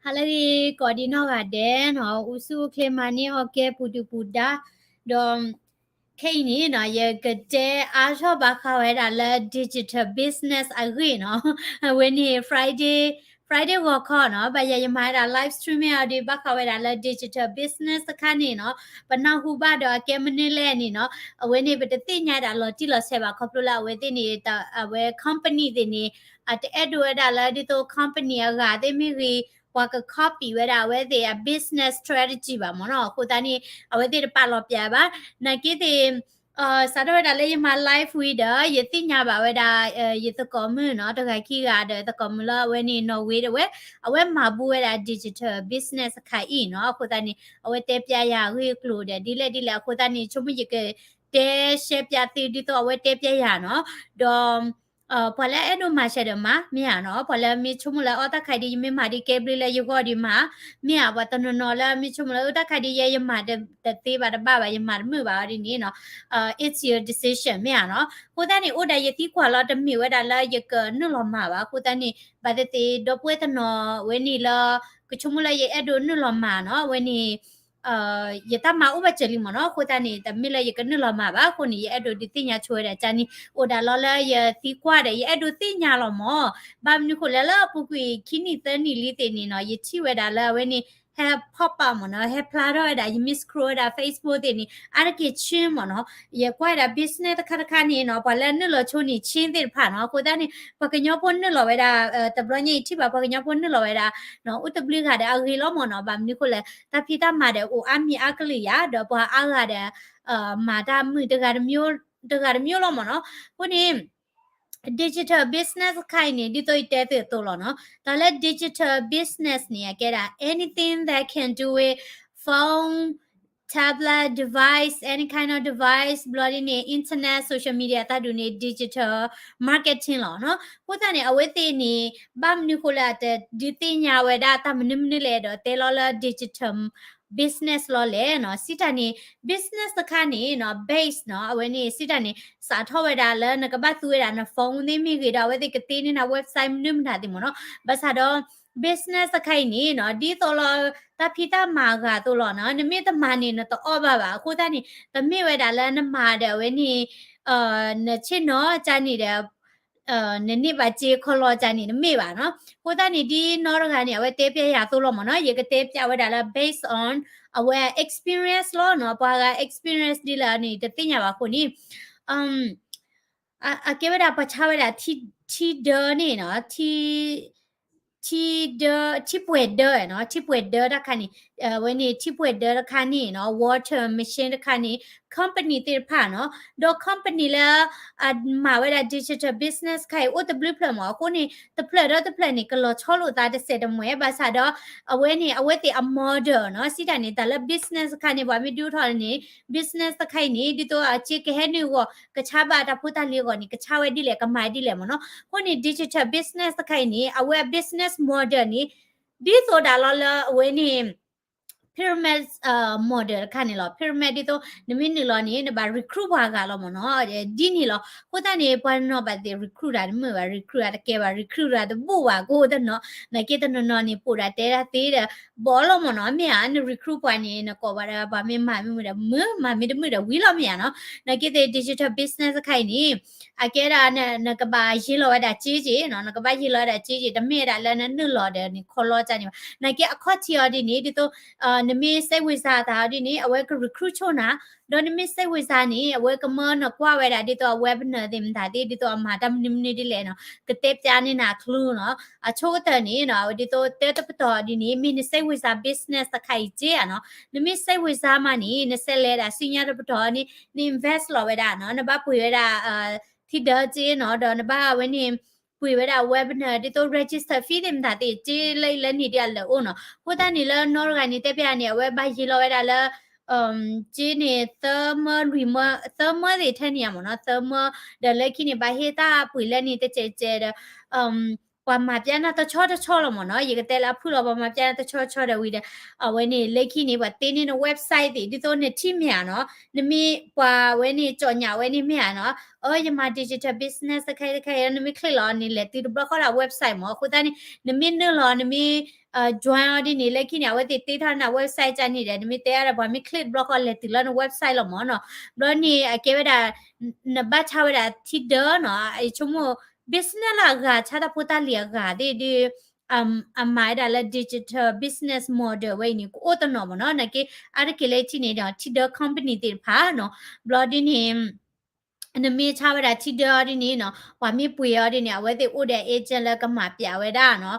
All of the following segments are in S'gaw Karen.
ဟါလၢအဂ့ၤ ကိးဒံနီၢ်ဂၤဒဲးနီၤ, အိၣ်ဆူၣ်အိၣ်ချ့မၤန့ၢ်အီၣ်ကဲ ပူၤဒုၣ်ပူၤဒါ, ဒီး ခဲအံၤန့ၣ်နီၤ ယကတဲအါထီၣ်ဘၣ်ဃးဝဲဒၣ်လၢ digital business အဂ့ၢ်နီၤ, အဝဲန့ၣ် Friday Friday ဂီၤခီနီၤ ဘၣ်ယၤယမၤဝဲဒၣ် live streaming အီၤဒီး ဘၣ်ဃးဝဲဒၣ်လၢ digital business တခါန့ၣ်နီၤ, ပနၢ်ဟူဘၣ်ဒီးအကဲမနုၤလဲၣ်န့ၣ်နီၤ, အဝဲန့ၣ် ပတသ့ၣ်ညါဒၣ်လီၤတံၢ်လီၤဆဲးဘၣ် ခီဖျိလၢအဝဲသ့ၣ်န့ၣ် အဝဲ company သ့ၣ်န့ၣ် အတအဲၣ်ဒိးဝဲဒၣ်လၢဒ်သိး company အဂၤသ့ၣ်မ့ၢ်ဂ့ၤ ပှၤက copy ဝဲဒၣ်အဝဲသ့ၣ်အ business strategy ဘၣ်မ့ၢ်နီၤ, အဃိသတးန့ၣ် အဝဲသ့ၣ်တပာ်လီၤပျံၤဘၣ်, နာ်က့သ့ၣ် စးထီၣ်ဝဲဒၣ်လၢယမၤ live ဝံၤဒီး ယသ့ၣ်ညါဘၣ်ဝဲဒၣ် ယသကိးမုၣ်နီၤ တဂၤခံဂၤဒီး သကိးမုၣ်လၢအဝဲန့ၣ် Norway ဒီးဝဲ, အဝဲမၤဘူးဝဲဒၣ် digital business တခါအံၤနီၤ, အဃိသတးန့ၣ် အဝဲတဲပျဲယၤအဂ့ၢ်အကျိၤဒီး ဒ်လဲၣ်ဒ်လဲၣ် အဃိသတးန့ၣ် ဆိကမိၣ်ယကတဲရှဲပျဲသုဒ်သိးအဝဲတဲပျဲယၤနီၤ, ဒီး ပှၤလၢအအဲၣ်ဒိးမၤစၢၤဒီးမၤ မ့ၢ်ဧါနီၤ, ပှၤလၢမ့ၢ်ဆိကမိၣ်လၢအီၣ်တၢ်ခါအံၤဒီး ယမ့ၢ်မၤဒ်ကဲဘျုးလၢယဂီၢ်ဒီးမၤ, မ့ၢ်ဧါ, ပှၤတနီၤနီၤလၢမ့ၢ်ဆိကမိၣ်လၢအီၣ်တၢ်ခါအံၤဒီး ယဲယမၤတသ့ဘၣ်တဘၣ်ဘၣ် ယမၤတမုာ်ဘၣ်အီၤဒ်န့ၣ်နီၤ, it's your decision မ့ၢ်ဧါနီၤ, အဃိသတးန့ၣ် အိၣ်ဒၣ်ယသံကွၢ်လီၤ တမ့ၢ်ဝဲဒၣ်လၢယကနုာ်လီၤမၤဘၣ်, အဃိသတးန့ၣ် ဘၣ်သ့ၣ်သ့ၣ် ဒီပုၢ်ဝဲၢ်တနီၤဝဲန့ၣ်လၢ ကဆိကမိၣ်လၢယအဲၣ်ဒိးနုာ်လီၤမၤနီၤ, အဝဲန့ၣ် ယတၢ်မၤအိၣ်ဘၣ်စၢၤလံမ့ၢ်နီၤ, အဃိသတးန့ၣ် တမ့ၢ်လၢယကနုာ်လီၤမၤဘၣ်, အဃိန့ၣ် ယအဲၣ်ဒိးဒုးသ့ၣ်ညါဆိဝဲဒၣ်ကန့ၣ် အိၣ်ဒၣ်လီၤလၢယသံကွၢ်ဒီး ယအဲၣ်ဒိးသ့ၣ်ညါလီၤမ့ၢ်, ဘၣ်မနုၤဃိလဲၣ်လၢအပူၤကွံာ်ခံနံၣ်သၢနံၣ်လံသ့ၣ်န့ၣ်နီၤ, ယထံၣ်ဝဲဒၣ်လၢအဝဲန့ၣ် ဟဲ pop up မ့ၢ်နီၤ, ဟဲဖျါထီၣ်ဝဲဒၣ် ယမ့ၢ် scroll ဝဲဒၣ် Facebook သ့ၣ်န့ၣ် အါတက့ၢ်ဆ့မ့ၢ်နီၤ, ယကွၢ်ဝဲဒၣ် business တခါတခါန့ၣ်နီၤ, ပှၤလၢနုာ်လီၤဆိန့ၣ်ဆ့သ့ၣ်တဖၣ်နီၤ, အဃိသတးန့ၣ် ပှၤကညီဖိနုာ�လီၤဝဲဒၣ် တဘျီညါအံၤထံၣ်ဘၣ် ပှၤကညီဖိနုာ�လီၤဝဲဒၣ် အိၣ်တဘျုးဂၤဒီးအဂ့ၤလီၤမ့ၢ်နီၤ, ဘၣ်မနုၤဃိလဲၣ် တၢ်ဖံးတၢ်မၤဒီးအိၣ်အါမံၤအါကလုာ်ယၤ, ဒီးပှၤအါဂၤဒီး မၤတၢ်မုာ်တဂၤတမံၤလီၤမ့ၢ်နီၤ, အဃိန့ၣ် digital business တခါအံၤန့ၣ် ဒ်သိးယတဲသုအသိးလီၤနီၤ, တၢ်လၢ digital business န့ၣ် အကဲဒၣ် anything that can do with phone, tablet, device, any kind of device ဘျီဒ်န့ၣ် internet, social media တၢ်ဒုးန့ၣ် digital marketing လီၤနီၤ, အဃိသတးန့ၣ် အဝဲသ့ၣ်န့ၣ် ဘၣ်မနုၤဃိလၢအတဒုးသ့ၣ်ညါဝဲဒၣ်တၢ်မနုၤမနုၤလဲၣ်ဒီး တဲလီၤလၢ digital business လီၤလဲၣ်နီၤ, စံးတၢ်န့ၣ် business တခါန့ၣ်နီၤ base နီၤ, အဝဲန့ၣ် စံးတၢ်န့ၣ် စးထီၣ်ဝဲဒၣ်လၢနကဘၣ်သူဝဲဒၣ်န phone သ့ၣ်မ့ၢ်ဂ့ၤဒီး အဝဲသ့ၣ်ကသ့န့ၢ်နၤ website မနုၤမတၤသ့ၣ်မ့ၢ်နီၤ, ဘၣ်ဆၣ်ဒီး business တခါအံၤန့ၣ်နီၤ ဒ်သိးလီၤ တၢ်ဖံးတၢ်မၤအဂၤအသိးလီၤနီၤ, နမ့ၢ်တမၤန့ၣ် နတအီၣ်ဘၣ်ဘၣ်, အဃိသတးန့ၣ် တမ့ၢ်ဝဲဒၣ်လၢနမၤဒီးအဝဲန့ၣ် နဆ့ၣ်နီၤကန့ၣ်ဒီး နန့ၢ်ဘၣ်စ့ခီလီၤကန့ၣ် တမ့ၢ်ဘၣ်နီၤ, အဃိသတးန့ၣ် ဒ်နီတဂၤန့ၣ် အဝဲတဲပျဲယၤအသိးလီၤမ့ၢ်နီၤ, ယကတဲပျဲဝဲဒၣ်လၢ based on အဝဲ experience လီၤနီၤ, ပှၤဂၤ experience ဒ်လဲၣ်န့ၣ် တသ့ၣ်ညါဘၣ်အဃိန့ၣ် အကဲဝဲဒၣ်ပှၤဆါဝဲဒၣ် ထံဒၢန့ၣ်နီၤ, ထံ ထံဒၢ ထံပှဲၤဒၢနီၤ, ထံပှဲၤဒၢတခါန့ၣ် ဝဲန့ၣ် ထံပှဲၤဒၢတခါန့ၣ်နီၤ, water machine တခါန့ၣ် company သ့ၣ်တဖၣ်နီၤ, ဒီး company လၢ အမၤဝဲဒၣ် digital business တခါအံၤ အိၣ်တဘျုးဖျၢၣ်မ့ၢ်, အဃိန့ၣ် တဖျၢၣ်ဒီးတဖျၢၣ်န့ၣ် ကလီၤဆီလိာ်သးတစဲးတမှဲၤ ဘၣ်ဆၣ်ဒီး အဝဲန့ၣ် အဝဲသ့ၣ်အ model နီၤ, စံးတၢ်န့ၣ် တၢ်လၢ business တခါန့ၣ် ပှၤမ့ၢ်ဒုးအိၣ်ထီၣ်န့ၣ် business တခါအံၤန့ၣ် ဒ်သိးအစ့ကဟဲနုာ်အဂီၢ် ကဆါဘၣ်တၢ်ဖိတၢ်လံၤအဂီၢ်န့ၣ် ကဆါဝဲဒ်လဲၣ် ကမၤဒ်လဲၣ်မ့ၢ်နီၤ. အဃိန့ၣ် digital business တခါအံၤန့ၣ် အဝဲအ business model န့ၣ် ဒ်သိးဒၣ်လီၤလၢအဝဲန့ၣ် pyramid model တခါန့ၣ်လီၤ. pyramid ဒ်သိး နမ့ၢ်နုာ်လီၤန့ၣ် နဘၣ် recruit ပှၤဂၤလီၤမ့ၢ်နီၤ. ဒ်န့ၣ်လီၤ. အဃိသတးန့ၣ် ပှၤတနီၤဘၣ်သ့ၣ် recruit တၢ်တမုာ်ဘၣ်, recruit တၢ်တဘူၣ်ဘၣ် ကအိၣ်တနီၤ. နာ်က့တနီၤနီၤန့ၣ် ပိာ်ဒၣ်တဲဒၣ်သ့ဒီး ဘီလီၤမ့ၢ်နီၤ. မ့ၢ်ဧါ န recruit ပှၤန့ၣ် နကိးပှၤဒီး ပှၤမ့ၢ်မၤမ့ၢ်မုာ်ဒီးမုာ်, မၤမ့ၢ်တမုာ်ဒီးဝံၤလီၤ မ့ၢ်ဧါနီၤ. နာ်က့သ့ၣ် digital business တခါအံၤန့ၣ် အကဲဒၣ် နကဘၣ်ယ့ၤလီၤဝဲဒၣ်စ့က့နီၤ, နကဘၣ်ယ့ၤလီၤဝဲဒၣ်စ့က့, တမ့ၢ်ဝဲဒၣ်လၢနနုာ်လီၤဒီးန့ၣ် ခီလီၤကန့ၣ်ဘၣ်. နာ်က့အခီၣ်ထံးအီၤဒ်န့ၣ် ဒ်သိး နမ့ၢ်စိတ်ဝင်စားသးအီၤဒ်န့ၣ် အဝဲက recruit ဆိနၤ, ဒီးနမ့ၢ်စိတ်ဝင်စားန့ၣ် အဝဲကမၢနကွၢ်ဝဲဒၣ်ဒ်သိးအ webinar သ့ၣ်မတၤသ့ၣ် ဒ်သိးအမၤတၢ်မနုၤမနုၤဒ်လဲၣ်နီၤ, ကတဲပျးန့ၢ်နၤအကျိၤနီၤ. အဆိကတၢၢ်န့ၣ်နီၤ ဒ်သိးတဲတပတီၢ်ဒ်န့ၣ် မ့ၢ်နစိတ်ဝင်စား business တခါအံၤက့ဧါနီၤ. နမ့ၢ်စိတ်ဝင်စားမးန့ၣ် နစဲးလဲၤဒၣ်ဆူညါတပတီၢ်န့ၣ် န invest လီၤဝဲဒၣ်နီၤ, နဘၣ်ပှ့ၤဝဲဒၣ် ထံဒၢက့နီၤ, ဒီးနဘၣ်ဝဲန့ၣ် ပှ့ၤဝဲဒၣ် webinar ဒ်သိး register fee သ့ၣ်မတၤသ့ၣ် က့လၢအံၤလၢန့ၣ်ဒ်အလၢာ်အိၣ်နီၤ. အဃိသတးန့ၣ်လၢနီတဂၤန့ၣ် တဲပျးန့ၣ် အဝဲဘၣ်ယ့ၤလီၤဝဲဒၣ်လၢ က့န့ၣ် သၢမၢလွံၢ်မၢ သၢမၢသ့ၣ်ထဲန့ၣ်ဧါမ့ၢ်နီၤ, သၢမၢ, ဒီးလၢခံန့ၣ် ဘၣ်ဟ့ၣ်တၢ်ပှ့ၤလၢန့ၣ်တစဲးစဲးဒီး ပှၤမၤပျဲနၤတဆီတဆီလီၤမ့ၢ်နီၤ, ယကတဲလၢအဖုၣ်လီၤ ပှၤမၤပျဲနၤတဆီတဆီဒီးဝံၤဒီး အဝဲန့ၣ် လၢခံန့ၣ် ပှၤတ့န့ၢ်န website သ့ၣ် ဒ်သိးနထံၣ်မ့ၢ်ဧါနီၤ, နမ့ၢ်ပှၤဝဲန့ၣ် ကၠီၣ်ညၣ်ဝဲန့ၣ်မ့ၢ်ဧါနီၤ, အၢ ယမၤ digital business တခါအံၤတခါအံၤ နမ့ၢ် click လီၤန့ၣ် လဲၤတုၤတဘျီဃီဒီး website မ့ၢ် အဃိသတးန့ၣ် နမ့ၢ်နုာ်လီၤ နမ့ၢ် join အီၤဒ်န့ၣ် လၢခံန့ၣ် အဝဲသ့ၣ်တ့ထီၣ်န website ကန့ၣ်ဒီး နမ့ၢ်တဲအါဒီး ပှၤမ့ၢ် click တဘျီဃီ လဲၤတုၤလၢန website လီၤမ့ၢ်နီၤ, ဘျီန့ၣ် အကဲဝဲဒၣ် နဘၣ်ဆါဝဲဒၣ်ထံဒၢနီၤ, ယဆိကမိၣ် business လၢအဂၤ ဆါတၢ်ဖိတၢ်လံၤအဂၤသ့ၣ်ဒီး အမၤဝဲဒၣ်လၢ digital business model ဝဲအံၤန့ၣ် ကအိၣ်တနီၤမ့ၢ်နီၤ, နာ်က့ အါတက့ၢ်လၢထံၣ်န့ၣ်ဒီး ထံဒၢ company သ့ၣ်တဖၣ်နီၤ, ဘျီဒ်န့ၣ် နမ့ၢ်ဆါဝဲဒၣ်ထံဒၢအီၤဒ်န့ၣ်နီၤ, ပှၤမ့ၢ်ပှ့ၤအီၤဒ်န့ၣ် အဝဲသ့ၣ်အိၣ်ဒီး agent လၢကမၤပျးဝဲဒၣ်နီၤ,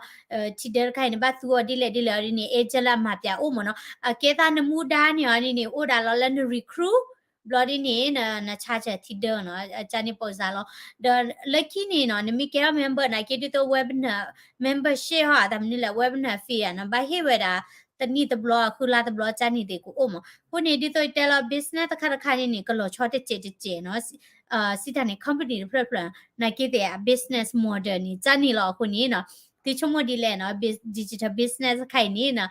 ထံဒၢတခါအံၤ နဘၣ်သူအီၤဒ်လဲၣ်ဒ်လဲၣ်အီၤဒ်န့ၣ် agent လၢအမၤပျးအိၣ်မ့ၢ်နီၤ, အကဲသးနမူဒါန့ၣ်အီၤဒ်န့ၣ် အိၣ်ဒၣ်လီၤလၢန recruit ဘျီဒ်န့ၣ် န charge ထံဒၢနီၤ, ကန့ၣ် ပီစါလီၤ, ဒီးလၢခံန့ၣ်နီၤ နမ့ၢ်ကဲထီၣ် member နာ်က့ ဒ်သိး webinar membership ဟီ အတၢ်မနုၤလဲၣ် webinar fee နီၤ ဘၣ်ဟ့ၣ်ဝဲဒၣ် တနံၣ်တဘျီ ဃုလါတဘျီ ကန့ၣ်သ့ၣ်ကအိၣ်မ့ၢ်, အဃိန့ၣ် ဒ်သိးတဲလီၤ business တခါတခါန့ၣ်န့ၣ် ကလီၤဆီတစဲးတစဲးနီၤ, စံးတၢ်န့ၣ် company တဖျၢၣ်ဖျၢၣ် နာ်က့သ့ၣ် business model န့ၣ် ကန့ၣ်လီၤ, အဃိန့ၣ်နီၤ သုဆိကမိၣ်ဒ်လဲၣ်နီၤ, digital business တခါအံၤန့ၣ်နီၤ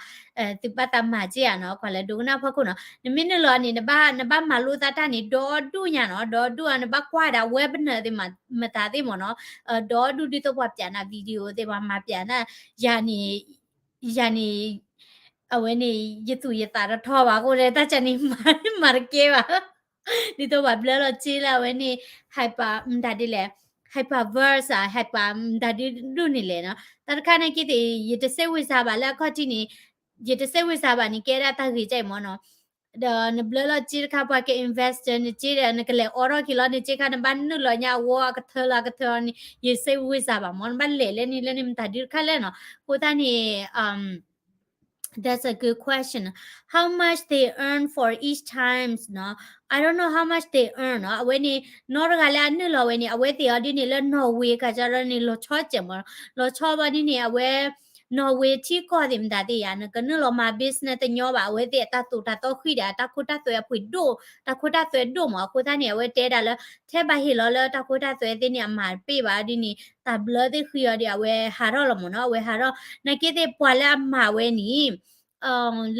သုဘၣ်သးမၤက့ဧါနီၤ, ကွၢ်လၢဒိကနၣ်ဖီခိၣ်နီၤ, နမ့ၢ်နုာ်လီၤန့ၣ် နဘၣ် နဘၣ်မၤလိသးတၢ်န့ၣ် ဒီဒူၣ်ညါနီၤ, ဒီဒူၣ်အီၤ နဘၣ်ကွၢ်ဒၣ် webinar သ့ၣ်မတၤသ့ၣ်မ့ၢ်နီၤ, ဒီဒူၣ်ဒ်သိးပှၤပျးနၤ video သ့ၣ် ပှၤမၤပျးနၤ, ယၤန့ၣ် ယၤန့ၣ် အဝဲန့ၣ် ယသူၣ်ယသးတထီဘၣ်အဃိဒီး တၢ်ကန့ၣ် မၤတကဲဘၣ် ဒ်သိးပှၤဘျၢလီၤစ့လၢအဝဲန့ၣ် hyper မတၤဒ်လဲၣ်, hyperverse ဧါ hyper မတၤဒ်ဒူၣ်န့ၣ်လဲၣ်နီၤ, တၢ်တခါနာ်က့သ့ၣ် ယတစဲးဝ့ၤစၢ်ဘၣ်လၢအခီၣ်ထံးန့ၣ်, ယတစဲးဝ့ၤစၢ်ဘၣ်န့ၣ် ကဲဒၣ်တၢ်ဂ့ၤကၠဲအံၤမ့ၢ်နီၤ, ဒီးနဘျၢလီၤစ့တခါ ပှၤက investor နစ့ဒီး နကလဲၤအိးထီၣ်က့ၤလီၤ နစ့ခါ နဘၣ်နုာ်လီၤညါအဝီအကထၢလၢအကထၢအီၤန့ၣ် ယစဲးဝ့ၤစၢ်ဘၣ်မ့ၢ် နဘၣ်လဲၤလၢန့ၣ်လၢန့ၣ် မတၤဒ်တခါလဲၣ်နီၤ, အဃိသတးန့ၣ် That's a good question. How much they earn for each times နီၤ, I don't know how much they earn နီၤ, အဝဲန့ၣ် နီတဂၤလၢအနုာ်လီၤဝဲန့ၣ် အဝဲသ့ၣ်အီၤဒ်န့ၣ်လၢ Norway ခါကဒီးန့ၣ် လီၤဆီစဲးမ့ၢ်, လီၤဆီဘၣ်ဒ်န့ၣ် အဝဲ Norway ထံကီၢ်သ့ၣ်မတၤသ့ၣ်ယါ နကနုာ်လီၤမၤ business တညီဘၣ်, အဝဲသ့ၣ်အတၢ်သိၣ်တၢ်သီဃံဒီး တၢ်ခိတၢ်သွဲအပှ့ၤဒိၣ်, တၢ်ခိတၢ်သွဲဒိၣ်မ့ၢ်, အဃိသတးန့ၣ် အဝဲတဲဒၣ်လၢ ထဲဘၣ်ဟ့ၣ်လီၤလၢတၢ်ခိတၢ်သွဲသ့ၣ်န့ၣ် အမၤတပ့ၢ်ဘၣ်ဒ်န့ၣ် တၢ်ဘျၢသ့ၣ်ဃံအီၤဒီး အဝဲဟးထီၣ်လီၤမ့ၢ်နီၤ, အဝဲဟးထီၣ်, နာ်က့သ့ၣ်ပှၤလၢအမၤဝဲန့ၣ်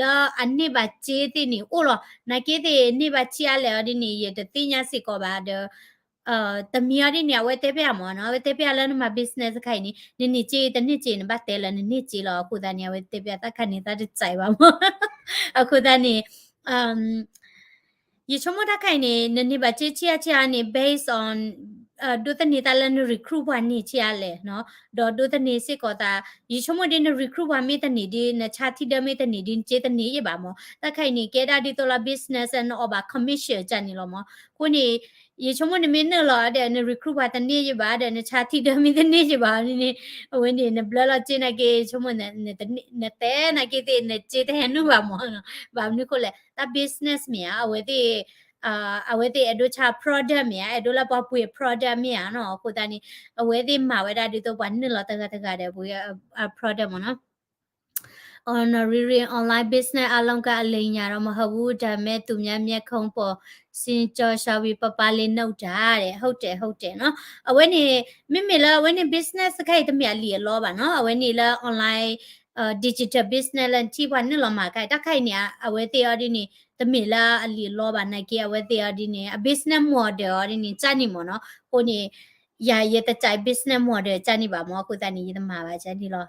လၢအန့ၢ်ဘၣ်စ့သ့ၣ်န့ၣ်အိၣ်လီၤ, နာ်က့သ့ၣ်န့ၢ်ဘၣ်ဆံးအါလဲၣ်အီၤဒ်န့ၣ် ယတသ့ၣ်ညါစ့ၢ်ကီးဘၣ်ဒီး တမံၤအီၤဒ်န့ၣ် အဝဲတဲဖဲအမ့ၢ်နီၤ, အဝဲတဲဖဲအလၢနမၤ business တခါအံၤန့ၣ် နန့ၢ်စ့ တန့ၢ်စ့ နဘၣ်တဲလၢနန့ၢ်စ့လီၤ, အဃိသတးန့ၣ် အဝဲတဲဖဲအတၢ်ခါန့ၣ် သးတစဲးဘၣ်မ့ၢ်, အဃိသတးန့ၣ် ယဆိကမိၣ်တၢ်ခါအံၤန့ၣ် နန့ၢ်ဘၣ်စ့ဆံးအါဆံးအါန့ၣ် based on ဒိးသန့ၤသးလၢန recruit ပှၤန့ၢ်ဆံးအါလဲၣ်နီၤ, ဒီးဒိးသန့ၤစ့ၢ်ကီးသး, ယဆိကမိၣ်ဒ်န recruit ပှၤမ့ၢ်တန့ၢ်ဒ် နဆါထံဒၢမ့ၢ်တန့ၢ်ဒ် နစ့တန့ၢ်ယံၣ်ဘၣ်မ့ၢ်, တၢ်ခါအံၤန့ၣ် ကဲဒၣ်ဒ်သိးလၢ business နအီၣ်ဘၣ် commission ကန့ၣ်လီၤမ့ၢ်, အဃိန့ၣ် ယဆိကမိၣ်နမ့ၢ်နုာ်လီၤဒီး န recruit ပှၤတန့ၢ်ယံၣ်ဘၣ်ဒီး နဆါထံဒၢမ့ၢ်တန့ၢ်ယံၣ်ဘၣ်န့ၣ်, အဝဲန့ၣ် နဘျၢလီၤစ့နာ်က့ ယဆိကမိၣ် နတဲနာ်က့သ့ၣ် နစ့တဟဲနုာ်ဘၣ်မ့ၢ်, ဘၣ်မနုၤဃိလဲၣ် တၢ် business မ့ၢ်ဧါ, အဝဲသ့ၣ် အဝဲသ့ၣ်အဲၣ်ဒိးဆါ product မ့ၢ်ဧါ, အဲၣ်ဒိးလၢပှၤပှ့ၤ product မ့ၢ်ဧါနီၤ, အဃိသတးန့ၣ် အဝဲသ့ၣ်မၤဝဲဒၣ်ဒ်သိးပှၤနုာ်လီၤတဂၤတဂၤဒီးပှၤ product မ့ၢ်နီၤ. Honorary online business အားလုံးကအလိမ်အညွှ်တော့မဟုတ်ဘူး, ဒါပေမဲ့သူများမျက်ခုံးပေါ် စင်ကြော်ရှောက်ပြီး ပပားလေးနုတ်တာတဲ့, ဟုတ်တယ် ဟုတ်တယ်နော်, အဝဲန့ၣ် မ့မ့ၢ်လၢအဝဲန့ၣ် business တခါအံၤ တမ့ၢ်အလံာ်အလီဘၣ်နီၤ, အဝဲန့ၣ်လၢ online digital business လၢနထံၣ်ပှၤနုာ်လီၤမၤခါအံၤ တၢ်ခါအံၤန့ၣ် အဝဲသ့ၣ်အီၤဒ်န့ၣ် တမ့ၢ်လၢအလံာ်အလီဘၣ်နာ်က့ အဝဲသ့ၣ်အီၤဒ်န့ၣ် အ business model အီၤဒ်န့ၣ် ကၢ်န့ၣ်မ့ၢ်နီၤ, အဃိန့ၣ် ယၤယတစဲး business model ကၢ်န့ၣ်ဘၣ်မ့ၢ်, အဃိသတးန့ၣ် ယတမၤဘၣ်ကၢ်န့ၣ်လီၤ.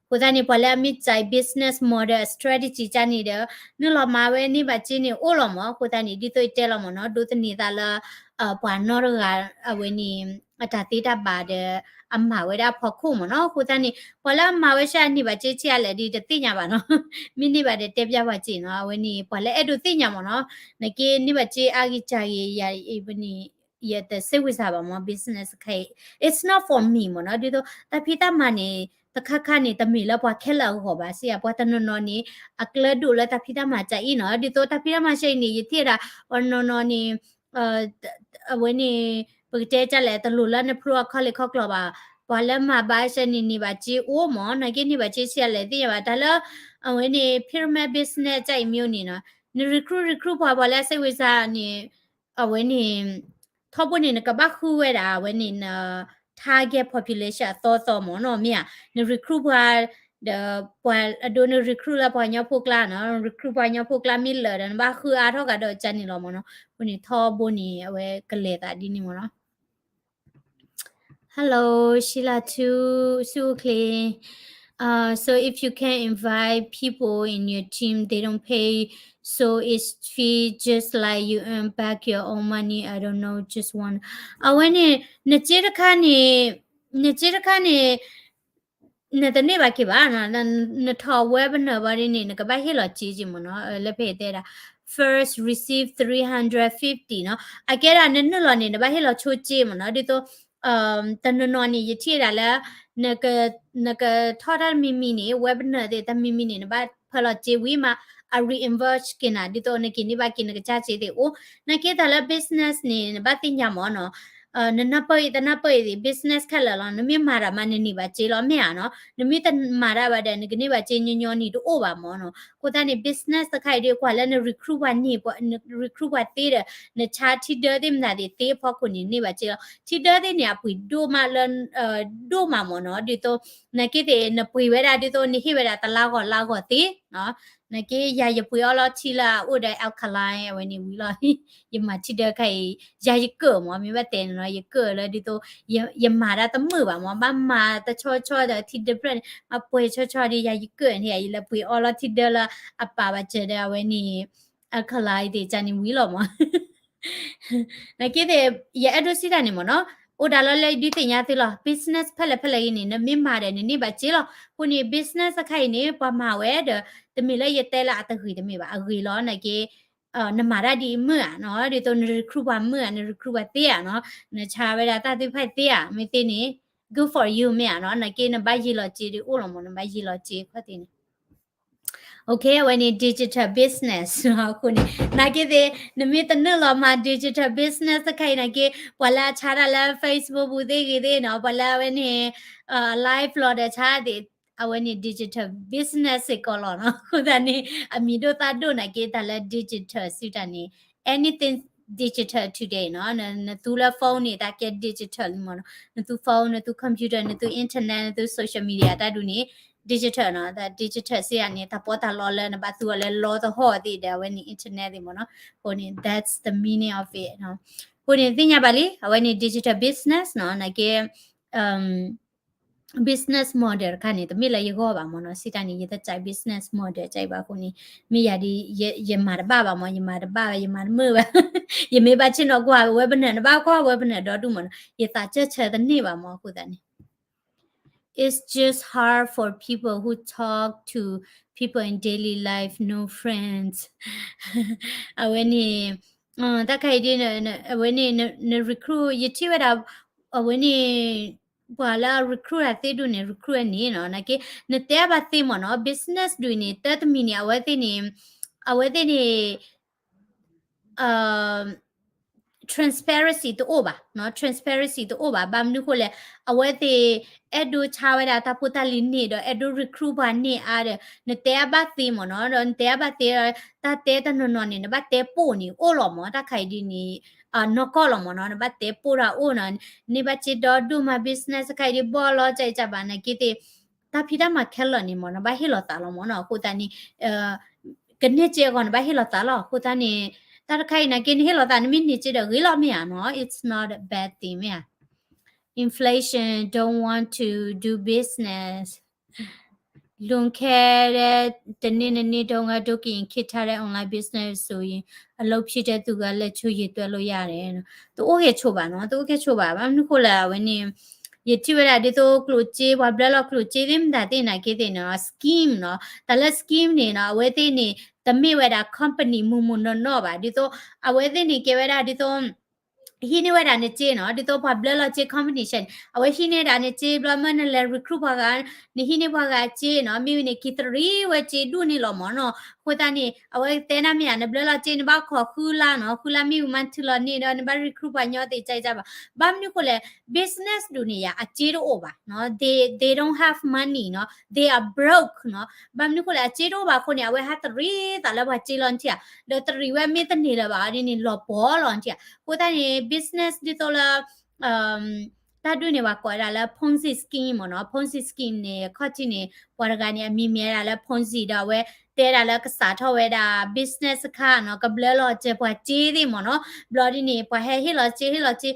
အဃိသတးန့ၣ် ပှၤလၢအမ့ၢ်စဲး business model strategy ကၢ်န့ၣ်ဒီး နုာ်လီၤမၤဝဲန့ၢ်ဘၣ်စ့န့ၣ်အိၣ်လီၤမ့ၢ်, အဃိသတးန့ၣ် ဒ်သိးယတဲလီၤမ့ၢ်နီၤ, ဒိးသန့ၤသးလၢ ပှၤနီတဂၤအဝဲန့ၣ် အတၢ်သ့တၢ်ဘၣ်ဒီး အမၤဝဲဒၣ်အဖီခိၣ်မ့ၢ်နီၤ, အဃိသတးန့ၣ် ပှၤလၢအမၤဝဲဆၣ်န့ၢ်ဘၣ်စ့ဆံးအါလဲၣ်ဒီး တသ့ၣ်ညါဘၣ်နီၤ, မ့ၢ်န့ၢ်ဘၣ်ဒီးတဲပျၢ်ပှၤစ့နီၤ, အဝဲန့ၣ် ပှၤလၢအဲၣ်ဒိးသ့ၣ်ညါမ့ၢ်နီၤ, နာ်က့န့ၢ်ဘၣ်စ့အါဂ့ၤစှၤဂ့ၤ ယၤအံၤန့ၣ် ယတစဲးဝံၤစၢ်ဘၣ်မ့ၢ် business ခဲအံၤ it's not for me မ့ၢ်နီၤ, ဒ်သိးတၢ်ဖံးတၢ်မၤန့ၣ် တခါခါန့ၣ် တမ့ၢ်လၢပှၤခဲလၢာ်အဂီၢ်ဘၣ်စ့ၢ်, ပှၤတနီၤနီၤန့ၣ် အကျဲဒိၣ်လၢတၢ်ဖံးတၢ်မၤကၢ်အံၤနီၤ, ဒ်သိးတၢ်ဖံးတၢ်မၤစ့အံၤန့ၣ် ယထံၣ်ဒၣ် ပှၤနီၤနီၤန့ၣ် အဝဲန့ၣ် ပကတဲကၢ်လဲၣ် တလိၣ်လၢနဖျိအခီၣ်လ့ၢ်ခီၣ်ကျီၢ်ဘၣ်, ပှၤလၢမၤဘၣ်စ့န့ၣ် န့ၢ်ဘၣ်စ့အိၣ်မ့ၢ်, နာ်က့န့ၢ်ဘၣ်စ့ဆံးအါလဲၣ်သ့ၣ်ညါဘၣ်, တၢ်လၢ အဝဲန့ၣ် pyramid business ကၢ်အံၤမ့ၢ်န့ၣ်နီၤ, န recruit recruit ပှၤ ပှၤလၢအစဲးဝံၤစၢ်န့ၣ် အဝဲန့ၣ် ထီဘိန့ၣ် နကဘၣ်ဃုဝဲဒၣ် အဝဲန့ၣ် န target population အသီသီမ့ၢ်နီၤ မ့ၢ်ဧါ, န recruit ပှၤ ဒီးပှၤအဒိန recruit လၢပှၤကညီဖိကျါနီၤ, recruit ပှၤကညီဖိကျါမ့ၢ်လၢာ်ဒီး နဘၣ်ဃုအါထီၣ်ကဒီးကန့ၣ်လီၤမ့ၢ်နီၤ, အဃိန့ၣ်ထီဘိန့ၣ် အဝဲကလဲၤသးဒ်န့ၣ်မ့ၢ်နီၤ. Hello, Sheila Two, Sue Clay. Uh, so if you can invite people in your team, they don't pay, so it's fee just like you earn back your own money. I don't know, just one. အဝဲန့ၣ် နစ့တခါန့ၣ် နစ့တခါန့ၣ် နတန့ၢ်ဘၣ်က့ၤဘၣ်နီၤ, နထီၣ် webinar ဘၣ်ဒ်န့ၣ် နကဘၣ်ဟ့ၣ်လီၤစ့က့ၤမ့ၢ်နီၤ, လၢဖဲတဲဒၣ် first receive three hundred fifty နီၤ, အကဲဒၣ်နနုာ်လီၤန့ၣ် နဘၣ်ဟ့ၣ်လီၤဆိစ့မ့ၢ်နီၤ, ဒ်သိး တနီၤနီၤန့ၣ် ယထံၣ်ဒၣ်လၢ နကထီၣ်တၢ်တမံၤမံၤန့ၣ် webinar သ့ၣ် တမံၤမံၤန့ၣ် နဘၣ်ဖၢလီၤစ့ဝံၤမး အ reimburse က့ၤနၤ ဒ်သိးနက့ၤန့ၢ်ဘၣ်က့ၤနကစၢ်စ့သ့ၣ်အိၣ်, နာ်က့တၢ်လၢ business န့ၣ် နဘၣ်သ့ၣ်ညါမ့ၢ်နီၤ နနၢ်ပၢၢ်အံၤတနၢ်ပၢၢ်အံၤသ့ၣ် business ခဲလၢာ်လီၤ, နမ့ၢ်မၤတၢ်မးနန့ၢ်ဘၣ်စ့လီၤ မ့ၢ်ဧါနီၤ, နမ့ၢ်တမၤတၢ်ဘၣ်ဒီး နကန့ၢ်ဘၣ်စ့ညီညီန့ၣ်တအိၣ်ဘၣ်မ့ၢ်နီၤ, အဃိသတးန့ၣ် business တခါအံၤဒီး ကွၢ်လၢန recruit ပှၤန့ၢ် recruit ပှၤသ့ဒီး နဆါထံဒၢသ့ၣ်မတၤသ့ၣ်သ့အဖီခိၣ်န့ၣ် န့ၢ်ဘၣ်စ့လီၤ, ထံဒၢသ့ၣ်န့ၣ် အပှ့ၤဒိၣ်မးလၢ ဒိၣ်မးမ့ၢ်နီၤ, ဒ်သိး နာ်က့သ့ၣ် နပှ့ၤဝဲဒၣ်ဒ်သိး နဟ့ၣ်ဝဲဒၣ်တလါဂီၤလါဂီၤသ့ နာ်က့ယၤယပှ့ၤအီၣ်လီၤထံလၢအအိၣ်ဒီး alkaline အဝဲန့ၣ်ဝံၤလီၤ, ယမၤထံဒၢခါအံၤ ယၤယကၢၣ်မ့ၢ် မ့ၢ်ဘၣ်တဲန့ၣ်နီၤ ယကၢၣ်လၢဒ်သိး ယမၤတၢ်တမုာ်ဘၣ်မ့ၢ် ဘၣ်မၤတဆီဆီဒီးထံဒၢဖျၢၣ်န့ၣ် မၤပှဲၤဆီဆီဒီး ယၤယကၢၣ်န့ၣ် ယလဲၤပှ့ၤအီၣ်လီၤထံဒၢလၢအပာ်ဘၣ်စၢၤဒီးအဝဲန့ၣ် alkaline သ့ၣ်ကန့ၣ်ဝံၤလီၤမ့ၢ် နာ်က့သ့ၣ် ယအဲၣ်ဒိးစံးတၢ်န့ၣ်မ့ၢ်နီၤ, အိၣ်ဒၣ်လီၤလၢဒုးသ့ၣ်ညါသုလီၤ business ဖဲလဲၣ်ဖဲလဲၣ်ဂ့ၤန့ၣ် နမ့ၢ်မၤဒီးနန့ၢ်ဘၣ်စ့လီၤ, အဃိန့ၣ် business တခါအံၤန့ၣ် ပှၤမၤဝဲဒီး တမ့ၢ်လၢယတဲလၢအတဂ့ၤတမ့ၢ်ဘၣ် အဂ့ၤလီၤ နာ်က့ နမၤတၢ်ဒ်အံၤမုာ်ဧါနီၤ, ဒ်သိးန recruit ပှၤမုာ်ဧါ, န recruit ပှၤသ့ဧါနီၤ, နဆါဝဲဒၣ်တၢ်သ့ၣ်တဖၣ်သ့ဧါ, မ့ၢ်သ့န့ၣ် good for you မ့ၢ်ဧါနီၤ, နာ်က့နဘၣ်ယံၤလီၤစ့ဒ်အိၣ်လီၤမ့ၢ် နဘၣ်ယံၤလီၤစ့ခီၣ်သ့ၣ်န့ၣ် OK အဝဲန့ၣ် digital business အဃိန့ၣ် နာ်က့သ့ၣ် နမ့ၢ်တနုာ်လီၤမၤ digital business တခါအံၤနာ်က့ ပှၤလၢအဆါတၢ်လၢ Facebook ပူၤသ့ၣ်ဂ့ၤသ့ၣ်နီၤ, ပှၤလၢအဝဲန့ၣ် live လီၤဒီးဆါသ့ၣ် အဝဲန့ၣ် digital business စ့ၢ်ကီးလီၤနီၤ, အဃိသတးန့ၣ် အမံၤဒိၣ်သၣ်ဒိၣ်နာ်က့ တၢ်လၢ digital စုတၢ်န့ၣ် anything digital today နီၤ, နသူလၢ phone န့ၣ် တၢ်ကဲ digital လံမ့ၢ်နီၤ, နသူ phone နသူ computer နသူ internet နသူ social media တၢ်ဒုးန့ၣ် digital နီၤ, တၢ် digital စ့ၢ်ဧါန့ၣ် တၢ်ပီးတၢ်လီလၢနဘၣ်သူအီၤလၢလီသဟီၣ်သ့ၣ်ဒီး အဝဲန့ၣ် internet သ့ၣ်မ့ၢ်နီၤ, အဃိန့ၣ် that's the meaning of it နီၤ, အဃိန့ၣ် သ့ၣ်ညါဘၣ်လံ အဝဲန့ၣ် digital business နီၤ, နာ်က့ business model တခါန့ၣ် တမ့ၢ်လၢယဂီၢ်ဘၣ်မ့ၢ်နီၤ, စံးတၢ်န့ၣ် ယတကြိုက် business model ကြိုက်ဘၣ်အဃိန့ၣ် မ့ၢ်ယၤဒ် ယမၤတဘၣ်ဘၣ်မ့ၢ်, ယမၤတဘၣ်ဘၣ် ယမၤတမုာ်ဘၣ်, ယမ့ၢ်ဘၣ်ဆ့ၣ်နီၤကွၢ် webinar နဘၣ်ကွၢ် webinar ဒီဒူၣ်မ့ၢ်နီၤ, ယသးစၢၢ်ဆၢတန့ၢ်ဘၣ်မ့ၢ် အဃိသတးန့ၣ် It's just hard for people who talk to people in daily life, no friends. အဝဲန့ၣ် တၢ်ခါအံၤဒ် အဝဲန့ၣ် န recruit ယထံၣ်ဝဲဒၣ် အဝဲန့ၣ် ပှၤလၢ recruit အသ့ဒိၣ်န့ၣ် recruit န့ၣ်နီၤ နာ်က့ နတဲဘၣ်သ့မ့ၢ်နီၤ business ဒုးန့ၣ် တၢ်တမံၤန့ၣ် အဝဲသ့ၣ်န့ၣ် အဝဲသ့ၣ်န့ၣ် transparency တအိၣ်ဘၣ်နီၤ transparency တအိၣ်ဘၣ် ဘၣ်မနုၤဃိလဲၣ် အဝဲသ့ၣ် အဲၣ်ဒိးဆါဝဲဒၣ်တၢ်ဖိတၢ်လံၤန့ၣ်ဒီး အဲၣ်ဒိး recruit ပှၤန့ၢ်အါဒီး နတဲအဘၣ်သ့မ့ၢ်နီၤ ဒီးနတဲအဘၣ်သ့ တၢ်တဲတနီၤနီၤန့ၣ် နဘၣ်တဲပိာ်န့ၣ်အိၣ်လီၤမ့ၢ် တၢ်ခါအံၤဒ်န့ၣ် နီၢ်ကီၢ်လီၤမ့ၢ်နီၤ နဘၣ်တဲပိာ်တၢ်အိၣ်နီၤ န့ၢ်ဘၣ်စ့ဒီဒိၣ်မး business တခါအံၤဒ်ဘီၣ်လီၤ ကၢ်အံၤကၢ်ဘၣ်နာ်က့သ့ၣ် တၢ်ဖံးတၢ်မၤခဲလၢာ်န့ၣ်မ့ၢ် နဘၣ်ဟ့ၣ်လီၤသးလီၤမ့ၢ်နီၤ အဃိသတးန့ၣ် ကန့ၢ်စ့အဂီၢ် နဘၣ်ဟ့ၣ်လီၤသးလီၤ အဃိသတးန့ၣ် တၢ်တခါအံၤနာ်က့ နဟ့ၣ်လီၤသး နမ့ၢ်န့ၢ်စ့ဒီးဂ့ၤလီၤမ့ၢ်ဧါနီၤ it's not a bad thing မ့ၢ်ဧါ inflation don't want to do business လွန်ခဲ့တဲ့ တစ်နှစ် နှစ်နှစ်တုန်းက ဒုက္ခရင် ခေတ်ထားတဲ့ online business ဆိုရင် အလုပ်ဖြစ်တဲ့သူက လက်ချိုးရေတွက်လို့ရတယ် တအိၣ်ဂဲၤဆိးဘၣ်နီၤ တအိၣ်ဂဲၤဆိးဘၣ် ဘၣ်မနုၤဃိလဲၣ် အဝဲန့ၣ် ယထံၣ်ဝဲဒၣ်ဒ်သိးကျိၣ်စ့ ပှၤဘျၢလီၤကျိၣ်စ့သ့ၣ်မတၤသ့ၣ်နာ်က့သ့ၣ်နီၤ scheme နီၤ တၢ်လၢ scheme န့ၣ်နီၤ အဝဲသ့ၣ်န့ၣ် တမ့ၢ်ဝဲဒၣ် company မုၢ်မုၢ်နီၢ်နီၢ်ဘၣ် ဒ်သိး အဝဲသ့ၣ်န့ၣ်ကဲဝဲဒၣ်ဒ်သိး ဟံးန့ၢ်ဝဲဒၣ်နစ့နီၤ ဒ်သိးပှၤဘျၢလီၤစ့ company ဆဲန့ၣ် အဝဲဟံးန့ၢ်ဒၣ်နစ့ ဘျီမ့ၢ်နလဲၤ recruit ပှၤဂၤ နဟံးန့ၢ်ပှၤဂၤစ့နီၤ မ့ၢ်ဝံၤန့ၣ် က့ၤတရံးဝဲစ့ဒူၣ်န့ၣ်လီၤမ့ၢ်နီၤ အဃိသတးန့ၣ် အဝဲတဲနၤမ့ၢ်ဧါ နဘျၢလီၤစ့ နဘၣ်ခိးဃုလါနီၤ ဃုလါမ့ၢ်ဝံၤမးနထုးလီၤန့ၢ်ဒီး နဘၣ် recruit ပှၤညီသ့ၣ် ကၢ်အံၤကၢ်ဘၣ် ဘၣ်မနုၤဃိလဲၣ် business ဒုးန့ၣ်ယါ အစ့တအိၣ်ဘၣ်နီၤ they they don't have money နီၤ they are broke နီၤ ဘၣ်မနုၤဃိလဲၣ် အစ့တအိၣ်ဘၣ်အဃိန့ၣ် အဝဲဟးတရံးသးလၢပှၤစ့လီၤနထံၣ်ဧါ ဒီးတရံးဝဲမ့ၢ်တန့ၢ်လၢၤဘၣ်အီၤဒ်န့ၣ် လီၤပှီၢ်လီၤနထံၣ်ဧါ အဃိသတးန့ၣ် business ဒ်သိးလၢ တၢ်ဒုးန့ၣ် ပှၤကိးဝဲဒၣ်လၢ Ponzi scheme မ့ၢ်နီၤ. Ponzi scheme န့ၣ် အခီၣ်ထံးန့ၣ် ပှၤတဂၤန့ၣ် အမံၤမ့ၢ်ဝဲဒၣ်လၢ Ponzi ဒီးအဝဲတဲဒၣ်လၢကစးထီၣ်ဝဲဒၣ် business တခါနီၤ, ကဘျၢလီၤစၢၤပှၤစ့သ့ၣ်မ့ၢ်နီၤ. ဘျီဒ်န့ၣ် ပှၤဟဲဟ့ၣ်လီၤစ့ ဟ့ၣ်လီၤစ့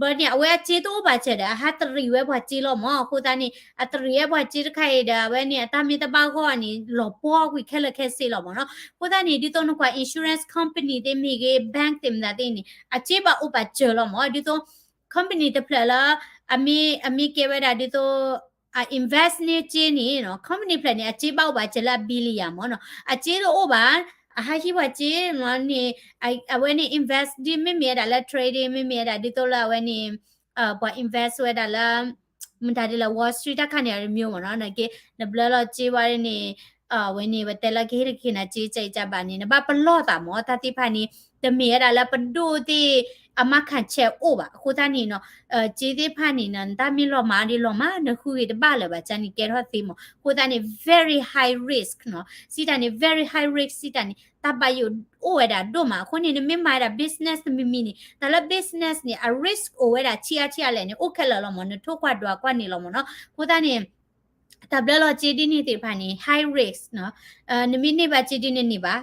ဘျီန့ၣ် အဝဲအစ့တအိၣ်ဘၣ်စၢၤဒီး အဟးတရံးဝဲပှၤစ့လီၤမ့ၢ်. အဃိသတးန့ၣ် အတရံးဝဲပှၤစ့တခါအံၤဒီး အဝဲန့ၣ် အတၢ်မ့ၢ်တဘၣ်ဂီၢ်န့ၣ် လီၤပှီၢ်ကွံာ်ခဲလၢာ်ခဲဆ့လီၤမ့ၢ်နီၤ. အဃိသတးန့ၣ် ဒ်သိးနကွၢ် insurance company သ့ၣ်မ့ၢ်ဂ့ၤ bank သ့ၣ်မတၤသ့ၣ်န့ၣ် အစ့ဘၣ်အိၣ်ဘၣ်စၢၤလီၤမ့ၢ်. ဒ်သိး company တဖျၢၣ်လၢ အမ့ၢ် အမ့ၢ်ကဲဝဲဒၣ်ဒ်သိး အ invest န့ၢ်စ့န့ၣ်နီၤ, company တဖျၢၣ်န့ၣ် အစ့ဘၣ်အိၣ်ဘၣ်စၢၤလၢအ billion မ့ၢ်နီၤ. အစ့တအိၣ်ဘၣ်, အဟးဟံးပှၤစ့မ့ၢ်န့ၣ် အဝဲန့ၣ် invest ဒ်မ့မ့ၢ်ဝဲဒၣ်လၢ trading မ့မ့ၢ်ဝဲဒၣ်ဒ်သိးလၢအဝဲန့ၣ် ပှၤ invest ဝဲဒၣ်လၢ မတၤဒ်လဲၣ် Wall Street တၢ်ခါန့ၣ် အရမျိုးမ့ၢ်နီၤ. နာ်က့ နဘျၢလီၤစ့ဝဲန့ၣ် အဝဲန့ၣ် ပတဲလၢကဟ့ၣ်တက့ၤနၤစ့ ကၢအံၤကၢဘၣ်န့ၣ် နဘၣ်ပလီၢ်သးမ့ၢ် တၢ်သ့ၣ်တဖၣ်န့ၣ် တမ့ၢ်ဝဲဒၣ်လၢပဒိၣ်သ့ၣ်အမါခၣ်ဆဲးအိၣ်ဘၣ်. အဃိသတးန့ၣ်နီၤ စ့သ့ၣ်တဖၣ်န့ၣ်နီၤ နတၢ်မ့ၢ်လီၤမၢ်ဒ်လီၤမၢ် နဃုဂ့ၤတဘၣ်လၢၤဘၣ် ကၢန့ၣ်ကဲထီၣ်သ့မ့ၢ်. အဃိသတးန့ၣ် very high risk နီၤ စံးတၢ်န့ၣ် very high risk စံးတၢ်န့ၣ် တၢ်ဘၣ်ယိၣ်အိၣ်ဝဲဒၣ်ဒိၣ်မး. အဃိန့ၣ် နမ့ၢ်မၤဝဲဒၣ် business တမံၤမံၤန့ၣ် တၢ်လၢ business န့ၣ် အ risk အိၣ်ဝဲဒၣ်ဆံးအါဆံးအါလဲၣ်န့ၣ် အိၣ်ခဲလၢာ်လီၤမ့ၢ် နထိၣ်ကွၢ်ဒွးကွၢ်န့ၣ်လီၤမ့ၢ်နီၤ. အဃိသတးန့ၣ် တၢ်ဘျၢလီၤစ့ဒ်န့ၣ်သ့ၣ်တဖၣ်န့ၣ် high risk နီၤ နမ့ၢ်န့ၢ်ဘၣ်စ့ဒ်န့ၣ်န့ၢ်ဘၣ်,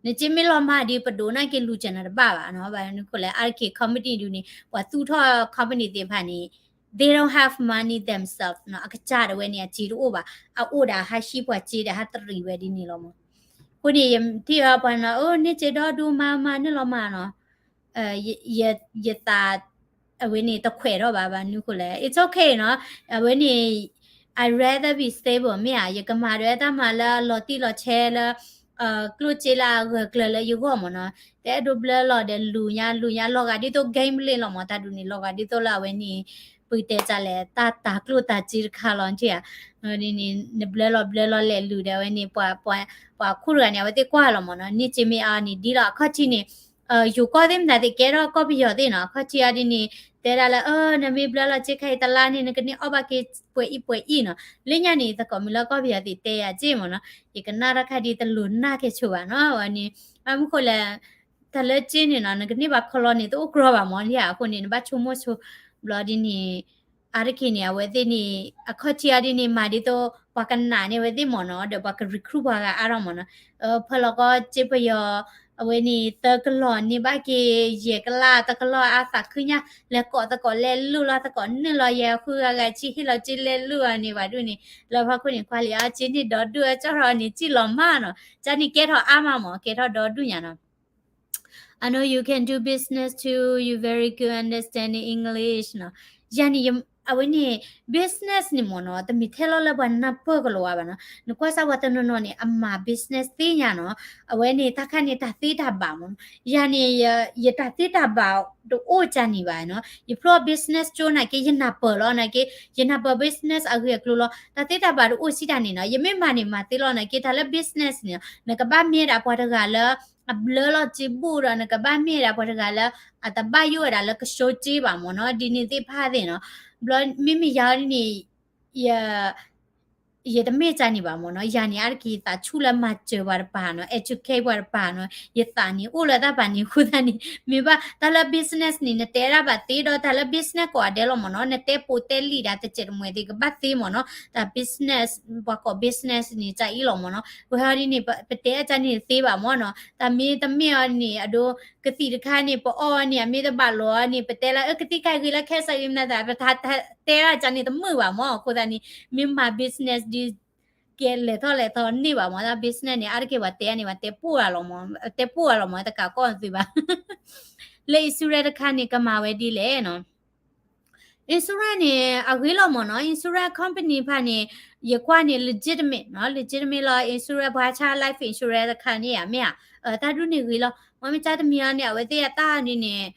နစ့မ့ၢ်လီၤမၢ်ဒ်ပဒိၣ်နာ်က့လူၤစၢၤနၤတဘၣ်ဘၣ်နီၤ. ဘၣ်မနုၤဃိလဲၣ် အါတက့ၢ် company ဒုးန့ၣ် ပှၤသူၣ်ထီၣ် company သ့ၣ်တဖၣ်န့ၣ် they don't have money themselves နီၤ အကစၢ်ဒၣ်ဝဲန့ၣ် အစ့တအိၣ်ဘၣ်, အအိၣ်ဒၣ်ဟးဟံးပှၤစ့ဒီးဟးတရံးဝဲဒ်န့ၣ်လီၤမ့ၢ်. အဃိန့ၣ် ယထံၣ်အီၤပှၤနီၤ အိၣ်န့ၢ်စ့ဒီဒူမၤမၤန့ၢ်လီၤမးနီၤ ယသး အဝဲန့ၣ်တခွဲးထီၣ်ဘၣ် ဘၣ်မနုၤဃိလဲၣ် it's okay နီၤ အဝဲန့ၣ် I rather be stable မ့ၢ်ဧါ ယကမၤဒီးတၢ်မၤလၢအလီၤတံၢ်လီၤဆဲးလၢ ကျိၣ်စ့လၢအဂၢၢ်ကျၢၤလၢယဂီၢ်မ့ၢ်နီၤ တအဲၣ်ဒိးဘျၢလီၤဒီးလူၤညါလူၤညါ လီၤဂာ်ဒ်သိး gambling လီၤမ့ၢ် တၢ်ဒုးန့ၣ် လီၤဂာ်ဒ်သိးလၢအဝဲန့ၣ် ပတဲတၢ်လဲၣ် တၢ်တၤကျိၣ်တၤစ့တခါလီၤ နထံၣ်ဧါ နဘျၢလီၤဘျၢလီၤလဲၤလူၤဒီးအဝဲန့ၣ် ပှၤခိၣ်တဂၤန့ၣ် အဝဲသ့ၣ်ကွၢ်လီၤမ့ၢ်နီၤ န့ၢ်စ့မ့ၢ်အါန့ၣ် ဒ်လီၤအခီၣ်ထံးန့ၣ် ယိၤကီၢ်သ့ၣ်မတၤသ့ၣ်ကဲထီၣ်ကီၢ်ပယီၤသ့ၣ်နီၤ အခီၣ်ထံးအါဒ်န့ၣ် တဲဒၣ်လၢ နမ့ၢ်ဘျၢလီၤစ့ခါအံၤတလါန့ၣ် နကန့ၢ်အီၣ်ဘၣ်က့ၤပှဲၤအံၤပှဲၤအံၤနီၤ လၢညါန့ၣ် သကိးမုၢ်လၢကီၢ်ပယီၤသ့ၣ်တဲယၤစ့မ့ၢ်နီၤ ယကနၣ်တၢ်ခါဒ်တလိၤနၢ်ကဲဆိဘၣ်နီၤ ဝဲန့ၣ် ဘၣ်မနုၤဃိလဲၣ် တၢ်လၢစ့န့ၣ်နီၤ နကန့ၢ်ဘၣ်ခီလီၤန့ၣ် တအိၣ်ကြီဘၣ်မ့ၢ် ယၤအဃိန့ၣ် နဘၣ်ဆိကမိၣ်ဆိ ဘျီဒ်န့ၣ် အါတက့ၢ်န့ၣ် အဝဲသ့ၣ်န့ၣ် အခီၣ်ထံးအါဒ်န့ၣ် မၤဒ်သိး ပှၤကနာ်န့ၢ်အဝဲသ့ၣ်မ့ၢ်နီၤ ဒီးပှၤက recruit ပှၤဂၤအါထီၣ်မ့ၢ်နီၤ ဖဲလီၤကီၢ်စ့ပယီၤ အဝဲန့ၣ် သၢကလီၢ်န့ၢ်ဘၣ်က့ၤ ယဲၢ်ကလး တကလီၢ်အါသးခုညါ လဲၤကိးသကိးလဲၤလူၤလီၤသကိးနုာ်လီၤယဲၢ်ဃုဂၤဂၤဆံ ဟ့ၣ်လီၤစ့လဲၤလူၤအီၤန့ၣ်ဘၣ်ဒ်န့ၣ် လၢဖီခိၣ်န့ၣ် ကွၢ်လံအါစ့န့ၢ်ဒီဒူၣ်အကၠီၢ်ထီၣ်န့ၣ် စံၣ်လီၤမးနီၤ ကၢန့ၣ်ကဲထီၣ်အါမးမ့ၢ် ကဲထီၣ်ဒီဒူၣ်ညါနီၤ I know you can do business too. You very good understanding English နီၤ. ယၤန့ၣ် အဝဲန့ၣ် business န့ၣ်မ့ၢ်နီၤ တမ့ၢ်ထဲလီၤလၢပှၤနၢ်ပၢၢ်ကလီၤဝါဘၣ်နီၤ. နကွၢ်စၢ်ပှၤတနီၤနီၤန့ၣ် အမၤ business သ့ၣ်ညါနီၤ. အဝဲန့ၣ် တၢ်ခါန့ၣ် တၢ်သ့တၢ်ဘၣ်မ့ၢ်နီၤ. ယၤန့ၣ် ယတၢ်သ့တၢ်ဘၣ်တအိၣ်ကၢန့ၣ်ဘၣ်နီၤ. ယဖျီ business ကၠိနာ်က့ ယနၢ်ပၢၢ်လီၤနာ်က့ ယနၢ်ပၢၢ် business အဂ့ၢ်အကျိၤလီၤ. တၢ်သ့တၢ်ဘၣ်တအိၣ်စံးတၢ်န့ၣ်နီၤ. ယမ့ၢ်မၤန့ၣ်မၤသ့လီၤနာ်က့ တၢ်လၢ business န့ၣ်နီၤ နကဘၣ်မ့ၢ်ဒၣ်ပှၤတဂၤလၢ အဘျၢလီၤစ့ဘူးဒီး နကဘၣ်မ့ၢ်ဒၣ်ပှၤတဂၤလၢ အတဘၣ်ယိၣ်ဝဲဒၣ်လၢကဆှိစ့ဘၣ်မ့ၢ်နီၤ ဒ်န့ၣ်သ့ၣ်တဖၣ်သ့ၣ်နီၤ ဘျီမ့မ့ၢ်ယၤန့ၣ် ယ ယတမ့ၢ်ကၢန့ၣ်ဘၣ်မ့ၢ်နီၤ ယၤန့ၣ် အါတက့ၢ်ယသးဆူၣ်လၢမၤစၢၤပှၤတပၤနီၤ educate ပှၤတပၤနီၤ ယသးန့ၣ်အိၣ်လၢတၢ်ပာ်န့ၣ် အဃိသတးန့ၣ် မ့ၢ်ဘၣ်တၢ်လၢ business န့ၣ် နတဲဒၣ်ဘၣ်သ့ဒီး တၢ်လၢ business ကိးဂၤဒဲးလီၤမ့ၢ်နီၤ နတဲပိာ်တဲလံာ်ဒၣ်တစဲးတမှဲၤသ့ၣ်ကဘၣ်သ့မ့ၢ်နီၤ တၢ် business ပှၤကိး business န့ၣ် ကအံၤလီၤမ့ၢ်နီၤ ဝဲဟီဒ်န့ၣ် ပတဲအကၢန့ၣ်သ့ဘၣ်မ့ၢ်နီၤ တၢ်မ့ၢ်တမ့ၢ်အီၤန့ၣ် အဒိ ကသံၣ်တခါန့ၣ် ပအီၣ်အီၤန့ၣ် အမ့ၢ်တဘၣ်လိာ်အီၤန့ၣ် ပတဲလၢ အၢ ကသံၣ်ခါအံၤဂ့ၤလၢခဲစးဂ့ၤမနုၤသး ပတၢ်တဲဒၣ်ကၢန့ၣ်တမုာ်ဘၣ်မ့ၢ် အဃိသတးန့ၣ် မ့ၢ်မၤ business ဒ် ကဲလဲၤထီၣ်လဲၤထီၣ်န့ၢ်ဘၣ်မ့ၢ် တၢ် business န့ၣ် အါတက့ၢ်ပှၤတဲန့ၣ် ပှၤတဲပိၢ်အလီၤမ့ၢ် တဲပိၢ်အလီၤမ့ၢ် တကးကီၢ်သုဘၣ် လၢ insurance တခါန့ၣ် ကမၤဝဲဒ်လဲၣ်နီၤ insurance န့ၣ် အဂ့ၤလီၤမ့ၢ်နီၤ insurance company တဖၣ်န့ၣ် ယကွၢ်န့ၣ် legitimate နီၤ legitimate လီၤ insurance ပှၤဆါ life insurance တခါန့ၣ် မ့ၢ်ဧါ တၢ်ဒ်န့ၣ်ဂ့ၤလီၤ မ့မ့ၢ်ကၢတမံၤအီၤန့ၣ် အဝဲသ့ၣ်အတၢ်ဒ်န့ၣ်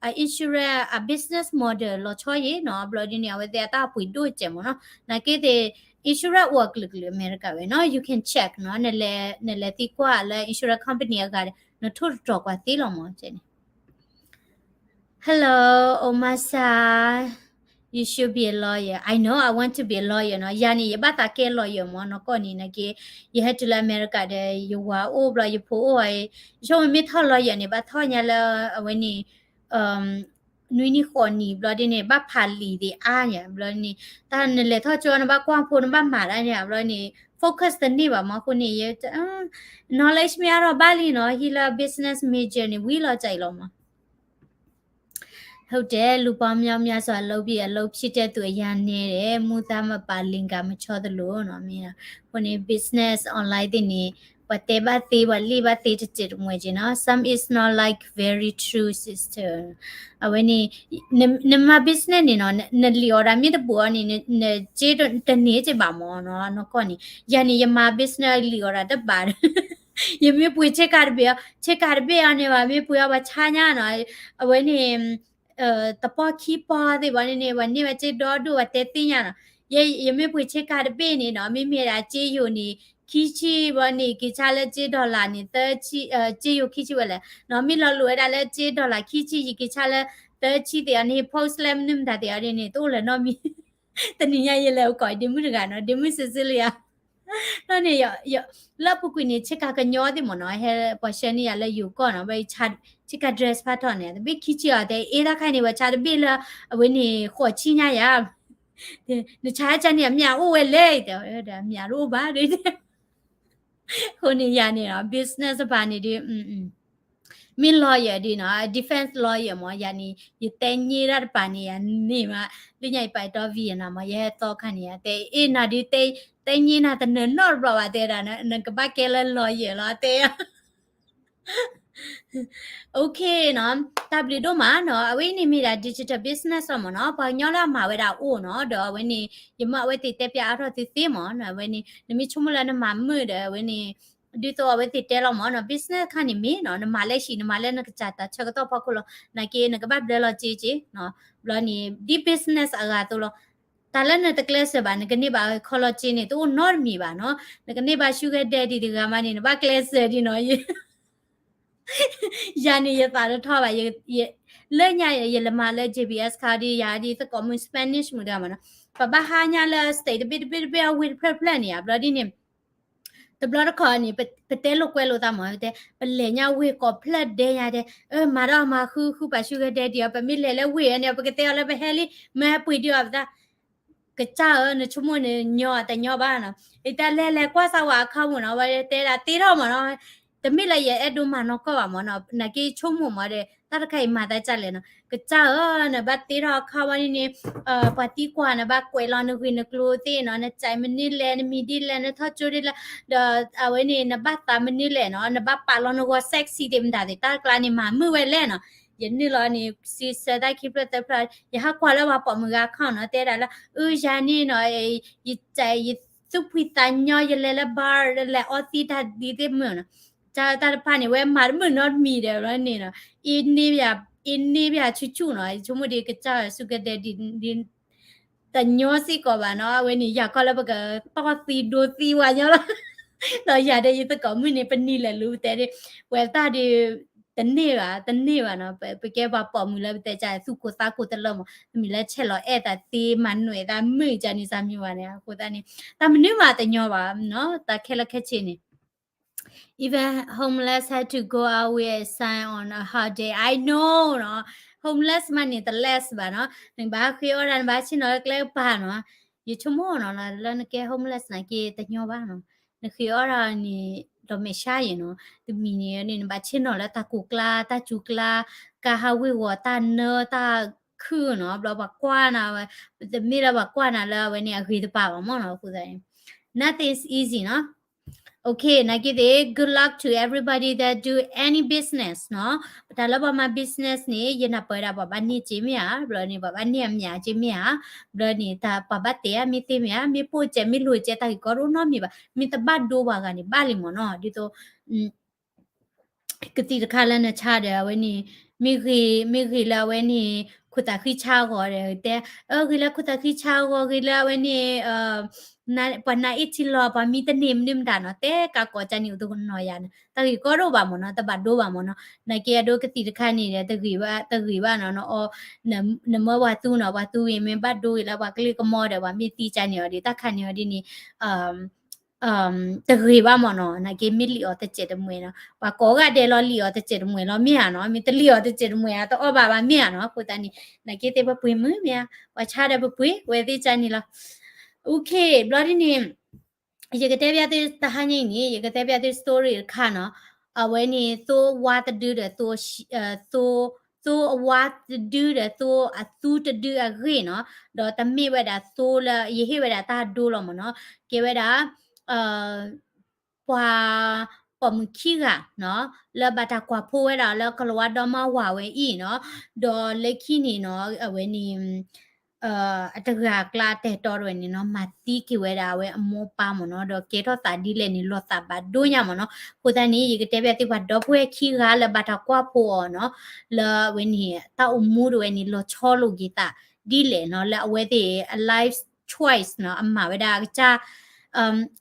အ insurance အ business model လီၤဆီယံၤနီၤ ဘျီဒ်န့ၣ် အဝဲသ့ၣ်အတၢ်ပှ့ၤဒိၣ်စဲးမ့ၢ်နီၤ နာ်က့သ့ၣ် insurance အိၣ်အကလုာ်ကလုာ် America ဝဲနီၤ you can check နီၤ နလဲၤသံကွၢ်လၢ insurance company အဂၤဒီး နထိၣ်တတီၤကွၢ်သ့လီၤမ့ၢ် Hello, Omasa. You should be a lawyer. I know I want to be a lawyer နီၤ ယၤန့ၣ် ယဘၣ်သးကဲ lawyer မ့ၢ်နီၤ ကီၢ်န့ၣ် နာ်က့ ယဟဲတုၤလၢ America ဒီး ယဝၤအိၣ်ဘျီ ယဖိအိၣ်အံၤ ယဆိကမိၣ်မ့ၢ်ထီၣ် lawyer န့ၣ် ဘၣ်ထီၣ်ညါလၢ အဝဲန့ၣ် နွံနံၣ်ဃိးနံၣ်ဘျီဒ်န့ၣ် ဘၣ်ဖးလံာ်သ့ၣ်အါညါ ဘျီန့ၣ် တၢ်နလဲၤထီၣ်ကၠိနဘၣ်ကွၢ်ဖိနဘၣ်မၤတၢ်န့ၣ် ဘျီန့ၣ် focus တန့ၢ်ဘၣ်မး အဃိန့ၣ် ယ knowledge မ့ၢ်အါထီၣ်ဘၣ်လံနီၤ ဟံးလၢ business major န့ၣ် ဝံၤလီၤစၢ်အံၤလီၤမး ဟုတ်တယ် လူပေါင်းများများစွာလုပ်ပြီး အလုပ်ဖြစ်တဲ့သူအရန်နည်းတယ် မူသားမပါလင်္ကာမချောသလိုနီၤ မ့ၢ်နီၤ အဃိန့ၣ် business online သ့ၣ်န့ၣ် ပှၤတဲဘၣ်သ့ ပှၤလံၣ်ဘၣ်သ့တစဲးတမှဲးက့နီၤ some is not like very true sister အဝဲန့ၣ် နမၤ business န့ၣ်နီၤ နလံာ် order မ့ၢ်တဘူးအီၤန့ၣ် နစ့တန့ၢ်က့ဘၣ်မးနီၤ နီၢ်ကီၢ်န့ၣ် ယၤန့ၣ် ယမၤ business လံာ် order တဘၣ် ယမ့ၢ်ပှ့ၤဆ့ကၤတဘ့ၣ်အီၤ ဆ့ကၤတဘ့ၣ်အီၤန့ၣ် ဘၣ်မ့ၢ်ပှ့ၤအီၤပှၤဆါညါနီၤ အဝဲန့ၣ် တပီၢ်ခံပီၢ်သ့ၣ်ဘၣ်န့ၣ်န့ၣ် ပှၤန့ၢ်ဝဲစ့ဒီဒိၣ် ပှၤတဲသ့ၣ်ညါနီၤ ယ ယမ့ၢ်ပှ့ၤဆ့ကၤတဘ့ၣ်န့ၣ်နီၤ မ့မ့ၢ်ဒၣ်စ့ယိၤန့ၣ် ခံဆံဘၣ်န့ၣ် က့ၤဆါလၢစ့ dollar န့ၣ် သၢဆံ စ့ယိၤခံဆံဝဲလဲၣ်နီၤ မ့ၢ်လီၤလိာ်ဝဲဒၣ်လၢစ့ dollar ခံဆံ ယက့ၤဆါလၢ သၢဆံသ့ၣ်အီၤန့ၣ် post လၢမနုၤမတၤသ့ၣ်အီၤဒ်န့ၣ် တအိၣ်လၢၤနီတမံၤ တနံၤညါယလဲၤအိၣ်ကိးဒ့မုၣ်တဂၤနီၤ ဒ့မုၣ်စံးစံးလံဧါ လီၤန့ၣ် လၢအပူၤကွံာ်န့ၣ် ဆ့ကၤကညီသ့ၣ်မ့ၢ်နီၤ ဟဲပှၤဆှၢန့ၢ်ယၤလၢယိၤကီၢ်နီၤ ဝဲဆ့ကၤ dress ဖးထီၣ်န့ၣ် တဘ့ၣ်ခံဆံအီၤ တဲအ့တၢ်ခါန့ၣ် ပှၤဆါတဘ့ၣ်လၢ အဝဲန့ၣ် ဃိးဆံညါယၤ နဆါကန့ၣ် အမျးအိၣ်ဝဲလဲၣ် တဲ အမျးတအိၣ်ဘၣ် အဃိန့ၣ်ယၤန့ၣ်နီၤ business တပၤန့ၣ်ဒ် မ့ၢ် lawyer ဒ်နီၤ defense lawyer မ့ၢ် ယၤန့ၣ် ယတဲည့တၢ်တပၤန့ၣ် ယၤန့ၣ်မး လၢညါယပာ်တီ Vietnam မ့ၢ် ယဟဲသီခါန့ၣ် ယတဲအ့နၤဒ် တဲည့နၤတနၢၤနီတဘျီဘၣ် တဲဒၣ် နကဘၣ်ကဲလၢ lawyer လီၤ တဲ OK နီၤ တၢ်ဘျုးဒိၣ်မးနီၤ အဝဲန့ၣ်မ့ၢ်ဒၣ် digital business လီၤမ့ၢ်နီၤ ပှၤကညီလၢအမၤဝဲဒၣ်အိၣ်နီၤ ဒီးအဝဲန့ၣ် ယမ့ၢ်အဝဲသ့ၣ်တဲပၠးအါထီၣ်သ့သ့မ့ၢ်နီၤ အဝဲန့ၣ် နမ့ၢ်ဆိကမိၣ်လၢနမၤမုာ်ဒီးအဝဲန့ၣ် ဒ်သိးအဝဲသ့ၣ်တဲလီၤမ့ၢ်နီၤ business ခါန့ၣ်မ့ၢ်နီၤ နမၤလၢဟံၣ် နမၤလၢနကစၢ်တၢ်ဆၢကတီၢ်ဖီခိၣ်လီၤ နာ်က့ နကဘၣ်ဘျၢလီၤစ့က့နီၤ ဘျီန့ၣ် ဒ် business အဂၤသိးလီၤ တၢ်လၢနတကျဲးစၢးဘၣ် နကန့ၢ်ဘၣ်ခီလီၤစ့န့ၣ် တအိၣ်နီတမံၤဘၣ်နီၤ နကန့ၢ်ဘၣ် sugar daddy တဂၤမးန့ၣ် နဘၣ်ကျဲးစၢးဒ်နီၤ ယၤန့ၣ် ယသးတထီၣ်ဘၣ် လၢညါယလဲၤမၤလၢ JBS ခါဒ်ယၤဒ်သကိးမုၣ် Spanish မုၣ်တဂၤမ့ၢ်နီၤ ပဘၣ်ဟါညါလၢ state တဘ့ၣ်တဘ့ၣ်တဘ့ၣ် အဝ့ၢ်တဖျၢၣ်တဖျၢၣ်န့ၣ် ဘျီဒ်န့ၣ် တဘျီတခီၣ်န့ၣ် ပတဲလိာ်ကွဲလိာ်သးမ့ၢ် ပတဲ ပလဲၤညါဝ့ၢ်ကိးဖျၢၣ်ဒဲညါတဲ မၤဒီးမၤဃုဃုပှၤ sugar daddy အီၤ ပမ့ၢ်လဲၤလၢဝ့ၢ်န့ၣ် ပကတဲအီၤလၢပဟဲလံ မ့ၢ်ဟဲပှ့ၤဒံးအီၤပသး ကစၢ်ဧၢ နဆိကမိၣ်န့ၣ်ညီအတညီဘၣ်နီၤ အံၤတၢ်လဲၤလဲၤကွၢ်စၢ်ဝဲအခါမ့ၢ်နီၤ ဝဲတဲဒၣ်သ့ထီၣ်မ့ၢ်နီၤ တမ့ၢ်လၢယအဲၣ်ဒိးမၤနီၢ်ကီၢ်ဘၣ်မ့ၢ်နီၤ နာ်က့ဆိကမိၣ်မ့ၢ်ဒီး တၢ်တခါအံၤမၤသးဒ်လဲၣ်နီၤ ကစၢ်ဧၢ နဘၣ်သ့ထီၣ်အခါဝဲန့ၣ်န့ၣ် ပှၤသံကွၢ်နဘၣ်ကွဲးလီၤနဂ့ၢ်နကျိၤသ့ၣ်နီၤ နစံးမနုၤလဲၣ် နမံၤဒ်လဲၣ် နထီၣ်ကၠိဒ်လဲၣ် ဒီးအဝဲန့ၣ် နဘၣ်သးမနုၤလဲၣ်နီၤ နဘၣ်ပာ်လီၤနဂီၤ sexy သ့ၣ်မတၤသ့ၣ် တၢ်ကျါန့ၣ်မၤမုာ်ဝဲလဲၣ်နီၤ ယနုာ်လီၤန့ၣ် စံးဆၢတၢ်ခံဖျၢၣ်သၢဖျၢၣ် ယဟးကွၢ်လၢပှၤပိာ်မုၣ်ဂၤ account နီၤ တဲဒၣ်လၢ အၢ ယၤန့ၣ်နီၤ ယ ယသူၣ်ဖှံသးညီ ယလဲၤလၢ bar လဲၤအီသံးတၢ်ဒ်သ့ၣ်မုာ်နီၤ တၢ်တၢ်တဖၣ်န့ၣ် ဝဲမၤတမုာ်နီတမံၤဒီး ဘျီန့ၣ်နီၤ အ့န့ၢ်ဘၣ် အ့န့ၢ်ဘၣ်ဆူၣ်ဆူၣ်နီၤ ယဆိကမိၣ်ဒ်ကစၢ် sugar daddy ဒ် တညီစ့ၢ်ကီးဘၣ်နီၤ အဝဲန့ၣ် ယၤခီလၢပကတီၢ်သံဒိသံဝဲညီလီၤ ဒီးယၤဒီးယသကိးမုၣ်န့ၣ် ပနံၤလဲၤလူၤပတဲဒ် ဝဲတၢ်ဒ် တန့ၢ်ဘၣ် တန့ၢ်ဘၣ်နီၤ ပကဲပှၤပိာ်မုၣ်လၢပတဲကစၢ်သူၣ်ကိၢ်သးကိၢ်တလၢမး တမ့ၢ်လၢဆဲးလီၤအဲၣ်သးသ့ မၤနွဲၣ်သးမုာ်ကန့ၣ် စၢ်မံၤဝဲန့ၣ် အဃိသတးန့ၣ် တၢ်မနုၤမးတညီဘၣ်နီၤ တၢ်ခဲလၢာ်ခဲဆ့န့ၣ် Even homeless had to go out with a sign on a hot day I know နီၤ homeless မးန့ၣ် တ less ဘၣ်နီၤ နဘၣ်ဃ့အီၣ်ဒၣ် နဘၣ်ဆ့ၣ်နီၤလၢကျဲကပၤနီၤ ယဆိကမိၣ်နီၤ လၢနကဲ homeless နာ်က့တညီဘၣ်နီၤ နဃ့အီၣ်ဒၣ်န့ၣ် ဒီးမဲာ်ဆှးယဲၢ်နီၤ တမံၤန့ၣ်န့ၣ် နဘၣ်ဆ့ၣ်နီၤလၢတၢ်ကိၢ်ကျါ တၢ်စူၤကျါ ကါဟးဝ့ၢ်ဂီၤ တၢ်နၢ တၢ်ခုၣ်နီၤ ဘျီပှၤကွၢ်နၤဝဲ တမ့ၢ်လၢပှၤကွၢ်နၤလၢအဝဲန့ၣ် အဂ့ၤတပၤဘၣ်မ့ၢ်နီၤ အဃိသတးန့ၣ် nothing is easy နီၤ OK နာ်က့သ့ၣ် good luck to everybody that do any business နီၤ တၢ်လၢပှၤမၤ business န့ၣ် ယနၢ်ပၢၢ်ဒၣ်ပှၤဘၣ်န့ၢ်စ့မ့ၢ်ဧါ ဘျီန့ၣ် ပှၤဘၣ်န့ၢ်အမျးစ့မ့ၢ်ဧါ ဘျီန့ၣ် တၢ်ပှၤဘၣ်တဲအမ့ၢ်သ့မ့ၢ်ဧါ မ့ၢ်ပိၢ်စဲးမ့ၢ်လိၤစဲး တၢ်ဂ့ၢ်ကီဒိၣ်နီတမံၤဘၣ် မ့ၢ်တဘၣ်ဒိပှၤဂၤန့ၣ် ဘၣ်လံမ့ၢ်နီၤ ဒ်သိး ကသံၣ်တခါလၢနဆါဒီး အဝဲန့ၣ် မ့ၢ်ဂ့ၤ မ့ၢ်ဂ့ၤလၢအဝဲန့ၣ် ခိၣ်သးဃံဆါအဂီၢ်ဒီး တဲ အၢ ဂ့ၤလၢခိၣ်သးဃံဆါအဂီၢ် ဂ့ၤလၢအဝဲန့ၣ် ပှၤနါအ့ၣ်ထံလီၤ ပှၤမံတန့ၢ်မနုၤမတၤနီၤ တဲကးကိးကၢ်န့ၣ် အိၣ်တနီၤယၤန့ၣ် တၢ်ဂ့ၢ်ကီဒိၣ်ဘၣ်မ့ၢ်နီၤ တဘၣ်ဒိဘၣ်မ့ၢ်နီၤ နာ်က့အဒိကသံၣ်တခါန့ၣ်ဒီး တဂ့ၤဘၣ် တဂ့ၤဘၣ်နီၤ နအီ နမၢပှၤသူနီၤ ပှၤသူဝံၤမ့ၢ်ဘၣ်ဒိဂ့ၤလၢပှၤကလုာ်ကမီၤဒီး ပှၤမ့ၢ်သံကၢ်န့ၣ်အီၤဒီး တၢ်ခါန့ၣ်အီၤဒ်န့ၣ် တဂ့ၤဘၣ်မ့ၢ်နီၤ, နာ်က့မ့ၢ်လံာ်အီၤတစဲးတမှဲၤနီၤ, ပှၤကိးဂၤဒဲးလီၤလံာ်အီၤတစဲးတမှဲၤလီၤမ့ၢ်ဧါနီၤ, မ့ၢ်တလံာ်အီၤတစဲးတမှဲၤဧါ တအီၣ်ဘၣ်ဘၣ်မ့ၢ်ဧါနီၤ, အဃိသတးန့ၣ် နာ်က့သ့ၣ်ပပှ့ၤမုာ်မ့ၢ်ဧါ, ပှၤဆါဒီးပပှ့ၤဝဲသ့ၣ်ကန့ၣ်လီၤ. OK, ဘျီဒ်န့ၣ် ယကတဲပျးသုတဟါညါအံၤန့ၣ် ယကတဲပျးသု story တခါနီၤ, အဝဲန့ၣ် သိဝါတဒုဒီး သိ သိအဝါတဒုဒီး သိအသူတဒုအဂ့ၢ်နီၤ, ဒီးတမ့ၢ်ဝဲဒၣ်သိလၢ ယဟ့ၣ်ဝဲဒၣ်တၢ်ဒိလီၤမ့ၢ်နီၤ, ကဲဝဲဒၣ် ပှၤပိာ်မုၣ်ခံဂၤနီၤ, လၢဘၣ်တၢ်ကွၢ်ဖိဝဲဒၣ်လၢကလၤဝါဒီမါဝၤဝဲအံၤနီၤ, ဒီးလၢခံန့ၣ်နီၤ အဝဲန့ၣ် အတဂၤအကျါတဲာ်တီတဝဲန့ၣ်နီၤ မၤသံက့ၤဝဲဒၣ်အဝဲအမိၢ်ပၢ်မ့ၢ်နီၤ, ဒီးကဲထီၣ်သးဒ်လဲၣ်န့ၣ် လီၤသးဘၣ်ဒိၣ်ညါမ့ၢ်နီၤ. အဃိသတးန့ၣ် ယကတဲပျးသုပှၤဒီပုၢ်ဝဲၢ်ခံဂၤလၢဘၣ်တၢ်ကွၢ်ဖိအီၤနီၤ, လၢအဝဲန့ၣ် တၢ်အိၣ်မူတဝဲန့ၣ် လီၤဆီလိာ်က့ၤသးဒ်လဲၣ်နီၤ, လၢအဝဲသ့ၣ်အ life choice နီၤ, အမၤဝဲဒၣ်အကစၢ်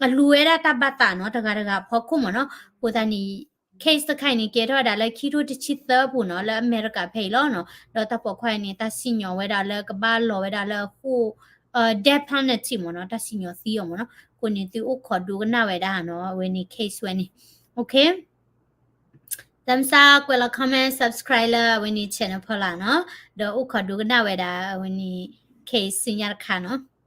အလူၤဝဲဒၣ်တၢ်ဘၣ်သးနီၤ, တဂၤတဂၤအဖီခိၣ်မ့ၢ်နီၤ. အဃိသတးန့ၣ် case တခါအံၤန့ၣ် ကဲထီၣ်ဝဲဒၣ်လၢခံထိတဆံသၢအပူၤနီၤ, လၢအမဲရကၤဖဲအံၤလီၤနီၤ. ဒီးတၢ်ပိာ်ခွါအံၤန့ၣ် တၢ်စံၣ်ညီၣ်ဝဲဒၣ်လၢကဘၣ်လီၤဝဲဒၣ်လၢဃိာ် death penalty မ့ၢ်နီၤ, တၢ်စံၣ်ညီၣ်သံအီၤမ့ၢ်နီၤ. အဃိန့ၣ် သုအိၣ်ခိးဒိကနၣ်ဝဲဒၣ်နီၤ, အဝဲန့ၣ် case ဝဲန့ၣ် OK, သးမစါကွဲးလီၤ comment subscribe လၢအဝဲန့ၣ် channel ဖီလာ်နီၤ, ဒီးအိၣ်ခိးဒိကနၣ်ဝဲဒၣ်အဝဲန့ၣ် case ဆူညါတခါနီၤ.